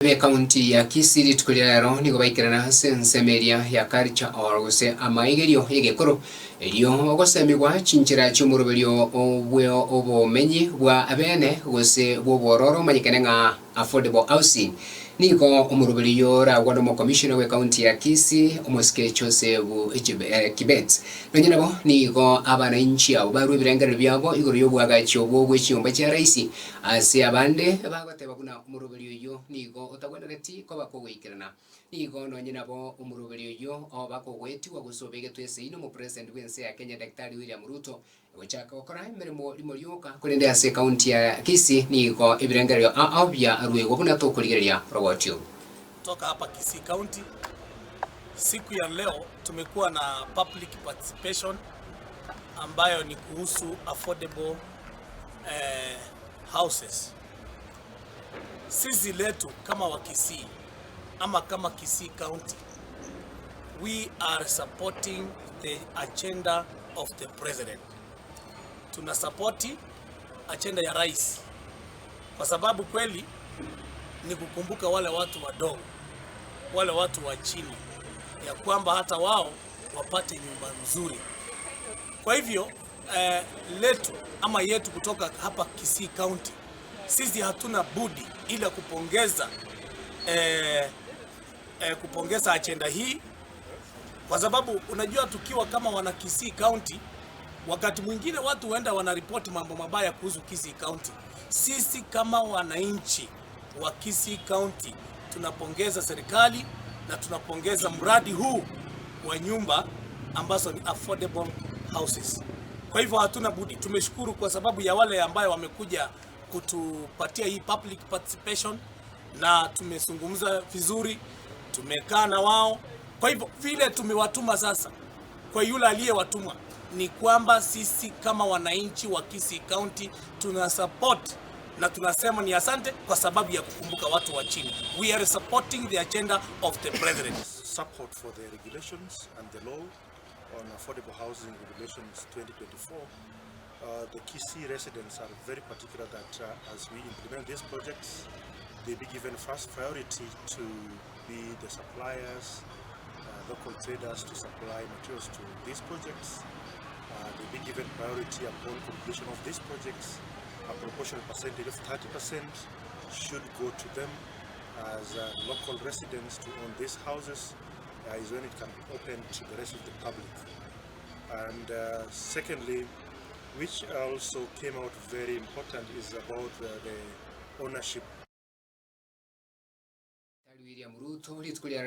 B'Ekaunti ya Kisii rituko ria rero nigo baikerana ase ensemo eria ya Culture Hall gose amaigerio y'egekoro erio ogosemigwa chinchera chi'omoroberio bwe obomenyi bwa abene gose bw'obwororo omanyekane ng'a Affordable Housing. Nigo omoroberio oyo oragwa n'omokomishona bw'Ekaunti ya Kisii omosike Joseph Kibet. Nonye nabo nigo abanainchi abo barue ebirengererio biabo igoro y'obwagachi obwo bwe chinyomba chia raisi ase abande bagoteba buna omoroberio oyio nigo otagwenereti koba kogoikerana. Nigo nonye nabo omoroberio oyio oba kogoetigwa gose obegetwe esegi nomopresident bw'ense ya Kenya Daktari William Ruto gochaka gokora emeremo rimo rioka korende ase ekaunti ya Kisii nigo ebirengererio ao biaruegwa buna tokorigereria roboti oru. Kutoka hapa Kisii County, siku ya leo tumekuwa na public participation ambayo ni kuhusu affordable eh, houses. Sisi letu kama wa Kisii ama kama Kisii County, we are supporting the agenda of the president. Tuna support agenda ya rais kwa sababu kweli ni kukumbuka wale watu wadogo, wale watu wa chini, ya kwamba hata wao wapate nyumba nzuri. Kwa hivyo eh, letu ama yetu kutoka hapa Kisii County, sisi hatuna budi ila kupongeza eh, eh, kupongeza agenda hii kwa sababu unajua tukiwa kama wana Kisii County, wakati mwingine watu huenda wanaripoti mambo mabaya kuhusu Kisii County. Sisi kama wananchi wa Kisii County tunapongeza serikali na tunapongeza mradi huu wa nyumba ambazo ni affordable houses. Kwa hivyo hatuna budi, tumeshukuru kwa sababu ya wale ambayo wamekuja kutupatia hii public participation na tumezungumza vizuri, tumekaa na wao. Kwa hivyo vile tumewatuma sasa, kwa yule aliyewatuma ni kwamba sisi kama wananchi wa Kisii County tuna support na tunasema ni asante kwa sababu ya kukumbuka watu wa chini. We are supporting the agenda of the president. Support for the regulations and the law on affordable housing regulations 2024. The Kisii residents are very particular that as we implement these projects, they be given first priority to be the suppliers, local traders to supply materials to these projects. They be given priority upon completion of these projects. A proportional percentage of 30% should go to them as local residents to own these houses is when it can be opened to the rest of the public. And secondly, which also came out very important, is about the ownership. William Ruto rituko ria